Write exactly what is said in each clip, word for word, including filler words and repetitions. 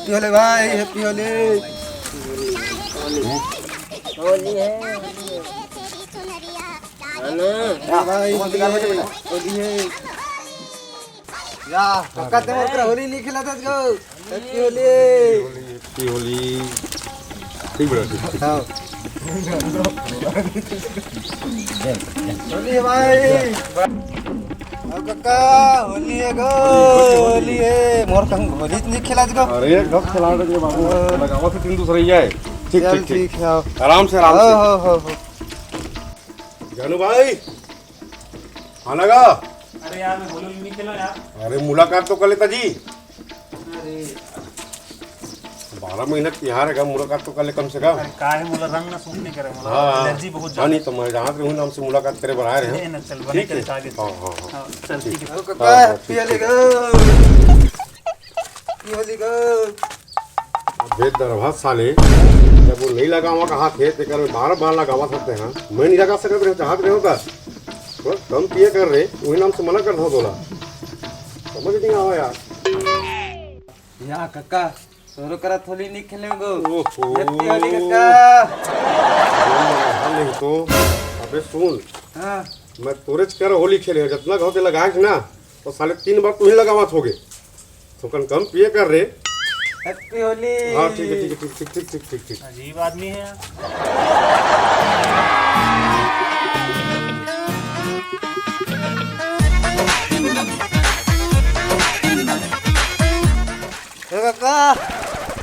होली भाई, हैप्पी होली। होली है। हाँ ना? हाँ भाई, होली है। होली है। या, कक्का, ते मोर करा होली नहीं खेला था, गो। हैप्पी होली। हैप्पी होली। ठीक बड़ा, ठीक। हाँ। होली है भाई। अब कक्का, होली है गो, होली है। मोर संग होली नहीं खेला था गो। अरे, गप खेला रहे बाबू। लगावा से तीन दूसरा ही है। ठीक, चल, ठीक, ठीक। ठीक है, आओ। आराम से, आराम हो, से। हो, हो, हो। जानू भाई, हाँ लगा। अरे यार, मैं होली नहीं खेला यार। अरे, मुलाकात तो कर लेता जी। अरे। बारह महीना तिहार है, मुलाकात तो कर ले कम से कम। अरे, का है, मोला रंग ना सूट नहीं करे, मोला हाँ। एलर्जी बहुत हाँ, ज्यादा। नहीं तो मैं जहाँ रहूँ ना, हमसे मुलाकात करे बर आए रहे हैं। ना, चल, बने ठीक करे है। आगे। हाँ, हाँ, हाँ। हाँ, चल, ठीक। ठीक है। हाँ, हाँ, हाँ, ठीक है। ये वाली गो। अबे दरभा साले, जब वो नहीं लगावा कहा थे, तेकर में बार बार लगावा सकते हैं। मैं नहीं लगा सकत रहे, चाहत रहे होगा। बस कम पिए कर रहे, वही नाम से मना कर दो बोला। समझ नहीं आवा यार। या कक्का, तोरो करा होली नहीं खेले गो। ओहो। हैप्पी होली कक्का। नहीं तो, अबे सुन। हाँ। मैं तोरेच कर होली खेले, जितना घाव ते लगाए ना, तो साले तीन बार तू ही लगावा थोगे। थोकन कम पिए कर रे। हैप्पी होली। हाँ, ठीक है, ठीक है, ठीक, ठीक, ठीक, ठीक, ठीक, ठीक। अजीब आदमी है यार। ए काका,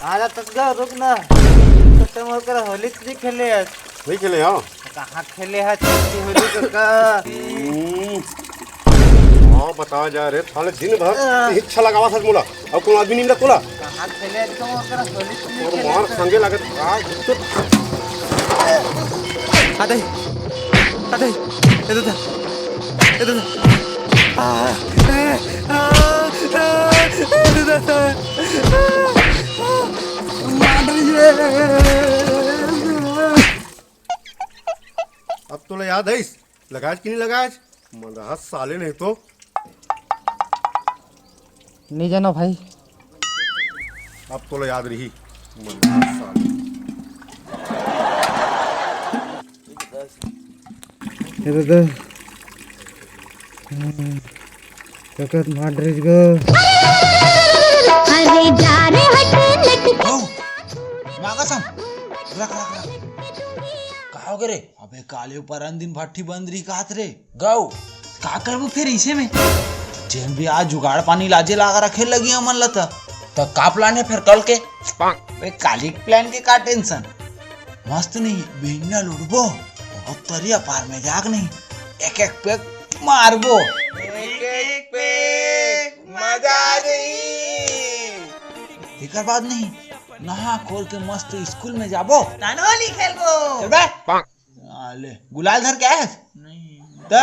आ जा तक जा, रुक ना। तो तुम होकर होली नहीं खेले आज। नहीं खेले, हाँ? कहाँ खेले है छुट्टी होली काका? हम्म। हाँ, बता जा रे, थाले दिन भर इच्छा लगावा था मोला। अब कौन आदमी नहीं मिला तोला? कहाँ खेले है तो ओकरा होली नहीं और खेले मार तो। संगे लगे था। आते, आते, इधर था, इधर था। आ, ए, आ, आ, इधर था। आ, आ, मार रही है। अब तोला याद है इस लगाज कि नहीं लगाज? मंदहा साले नहीं तो। नहीं जाना भाई। अब तोला याद रही। मंदहा साले। ये तो दे। हम्म, ककत मार रही गो। अरे जा रे हट लट। ओ, मागा सम। रख, रख, रख। कहाँ हो गए रे? अबे काले ऊपर अन दिन भट्ठी बंद रही कहत रे। गौ, का करबो फिर इसे में? जेन भी आज जुगाड़ पानी लाजे लागा रखे लगी हमन ला त। त का प्लान है फिर कल के? बे काली के प्लान के का टेंशन? मस्त नहीं, बेंगना लुटबो, बहुत तरिया पार में जाग नहीं, एक एक पैग मारबो। एक एक पैग मजा आ जाई। एकर बाद नहीं, नहा खोल के मस्त स्कूल में जाबो। तन होली खेलबो। चल बे। आ, ले, गुलाल धर के आए? नहीं। त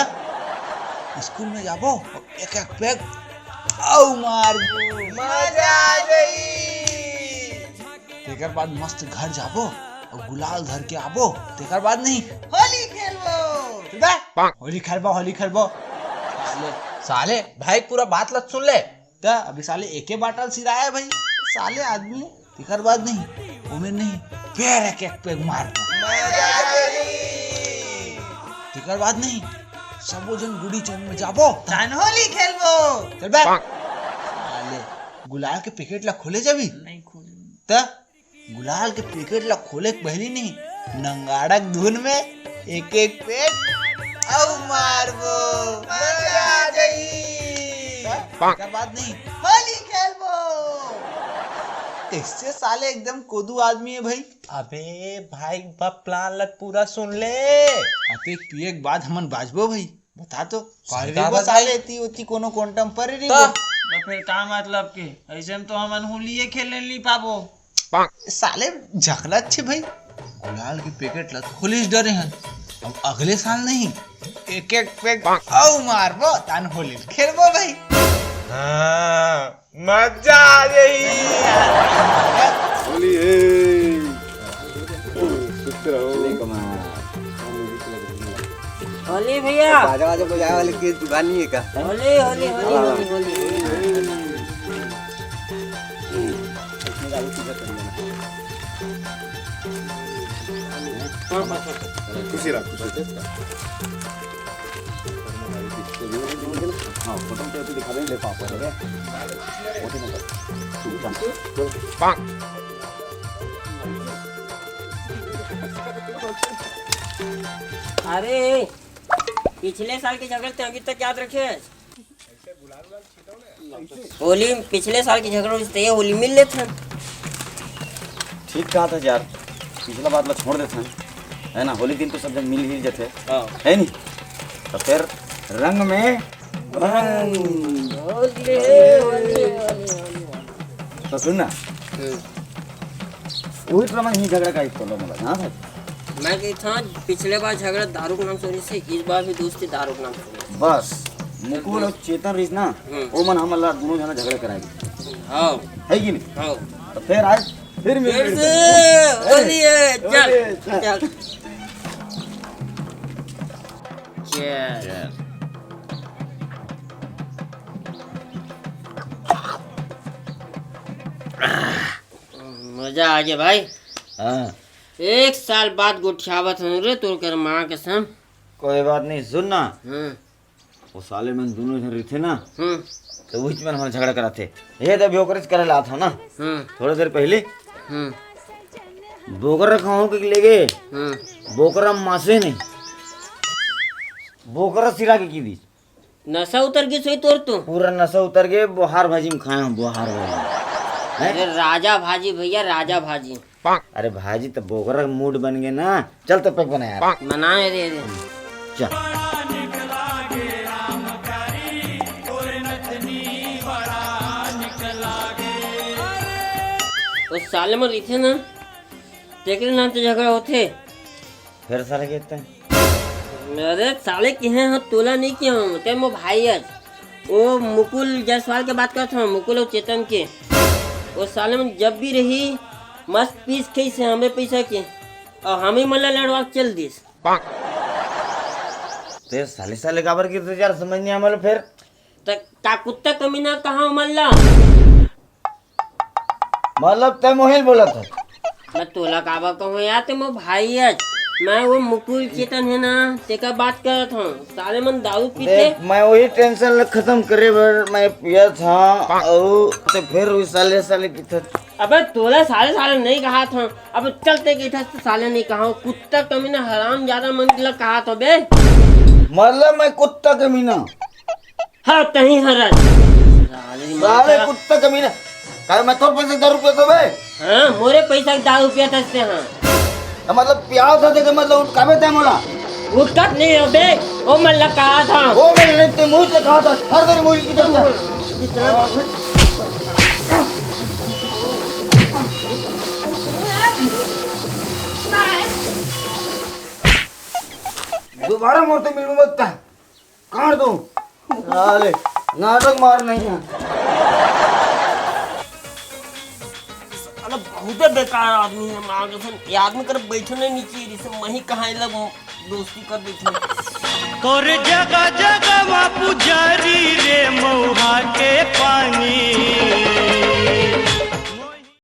स्कूल में जाबो, एक एक पैग अउ मारबो। मजा आ गई। तेकर बाद मस्त घर जाबो अउ गुलाल धर के आबो। तेकर बाद नहीं, होली खेलबो। चल बे। होली खेलबो, होली खेलबो। साले, साले, भाई पूरा बात ल सुन ले। त अभी साले एके बाटल सिराया भाई, साले आदमी। तेकर बाद नहीं, ओमे नहीं, फिर एक एक पैग मार दो। तेकर बाद नहीं, सबो जन गुड़ी चौक में जाबो। तन होली खेलबो। चल बे। साले, गुलाल के पैकेट ला खोले जाबी? नहीं खोले। त गुलाल के पैकेट ला खोले के पहली नहीं, नंगाड़ा के धुन में एक एक पैग अउ मारबो। मजा आ जाई। तेकर बाद नहीं, होली खेलबो। कैसे साले एकदम कोदू आदमी है भाई। अबे भाई, बा प्लान ला पूरा सुन ले। अबे पिए के बाद हमन बाजबो भाई। बता तो। सही कह रहा साले भाई। एती ओती कोनो कोंटम पर रही तो। तो फिर का मतलब के? ऐसे में तो हमन होलिये खेले नहीं पाबो। साले झगड़ा अच्छे भाई। गुलाल के पैकेट ला तो खोलिस डरे हन। अब अगले साल नहीं, एक एक पैग अउ मारबो, तान होली खेलबो भाई। हाँ, मजा आ गई। होली है। सुस्त रहो। होली भैया। बाजा वाजा बजाए वाले के दुकान नहीं है का? होली, होली, होली, हाँ। होली, होली। इसमें गाड़ी खुशी रह, खुशी रह। हाँ, फोटो तो ऐसे दिखा दे, ले पापा, ठीक है? ओके, नंबर। ठीक है। अरे, पिछले साल के झगड़ा ते अभी तक याद रखे है? होली, पिछले साल के झगड़ा ते होली मिल लेते हैं। ठीक कहा था यार, पिछला बात ला छोड़ देते हैं, है ना? होली दिन तो सब जन मिल ही जाते हैं, हाँ। है नहीं? तो फिर रंग में रंग। होली, होली, होली, होली। तो सुन ना, हम्म। वही तो मैं ही झगड़ा का एक प्रॉब्लम लगा, हाँ भाई? मैं कही था, पिछले बार झगड़ा दारू के नाम से होने से, इस बार भी दोस्ती दारू के नाम से होने से। बस, मुकुल और चेतन रहीस ना, हम्म। वो मन हमला दोनों जना झगड़ा कराएगी। हाँ। है कि नहीं? हाँ। तो फिर आज फिर मिल फिर मिल से जाएंगे। होली है, चल, होली है, चल। चल। चल। मजा आ गया भाई। हाँ। एक साल बाद गोठियावत हूँ रे, तोर कर माँ कसम। कोई बात नहीं, सुन ना। हाँ। वो साले मन दोनों जन रहिथे ना, हम्म। तो उही मन हमन झगड़ा कराथे। ये तो अभी ओकरे से करे ला था ना, हम्म। थोड़ा देर पहले। हम्म। बोकरा खाहूं के लेगे, हम्म। बोकरा मासे नहीं, बोकरा सिरा के की दी। नशा उतर गिस होही तोर तो। पूरा नशा उतर गे, बोहार भाजी में खाए हूँ, बोहार भाजी। हैं? अरे राजा भाजी भैया, राजा भाजी। अरे भाजी, तो बोकरा के मूड बन गए ना, चल तो पैक बना यार। बना रे, रे। चल। वो साले में रहिथे ना, तेकरे नाम से झगड़ा होथे। फिर साले कहते हैं। अरे साले किहे हो, तोला नहीं किहे हो, ते मो भाई अस। ओ मुकुल जायसवाल के बात करत हूँ, मुकुल और चेतन के। वो साले मन जब भी रही, मस्त पीस खाइस हे हमरे पैसा के, और हमें मन ला लड़वा के चल दिस। ते साले साले काबर गिरथे यार, समझ नहीं आमल फिर। त का कुत्ता कमीना कहा मन ला? मतलब ते मोहिल बोलत हस? मैं तोला काबर कहूँ यार, ते मोर भाई अस। मैं वो मुकुल चेतन है ना, तेकर बात करत हूँ। साले मन दारू पीथे। देख, मैं वही टेंशन ल खत्म करे बर मैं पियत हूँ, और ते फिर वही साले साले किथे। अबे तोला साले साले नहीं कहा था, अब चलते के था तो साले नहीं कहा, कुत्ता कमीना हराम ज्यादा मन ल कहा था बे। मतलब मैं कुत्ता कमीना? हाँ, तहीं हरस। साले साले माता। कुत्ता कमीना। काहे मैं तोर पैसा के दारू पियत हूँ बे? हाँ, मोरे पैसा के दारू पियत हस ते, हाँ। तो मतलब प्याव था देखे मतलब उठ काबे तैं मोला? उठत नहीं हो बे, ओ मन ला कहा था। ओ मन ला ते मुझ से कहा था, हर तेरी मुझ की तरफ। दोबारा मोर से मिलू मत। काट दो। साले, नाटक मार नहीं है। साला बहुते बेकार आदमी है, मार कसम, ये आदमी कर बैठने नहीं चाहिए, जैसे मैं ही कहाँ लग दोस्ती कर बैठे। तोरे जगह जगह मा पुजारी रे।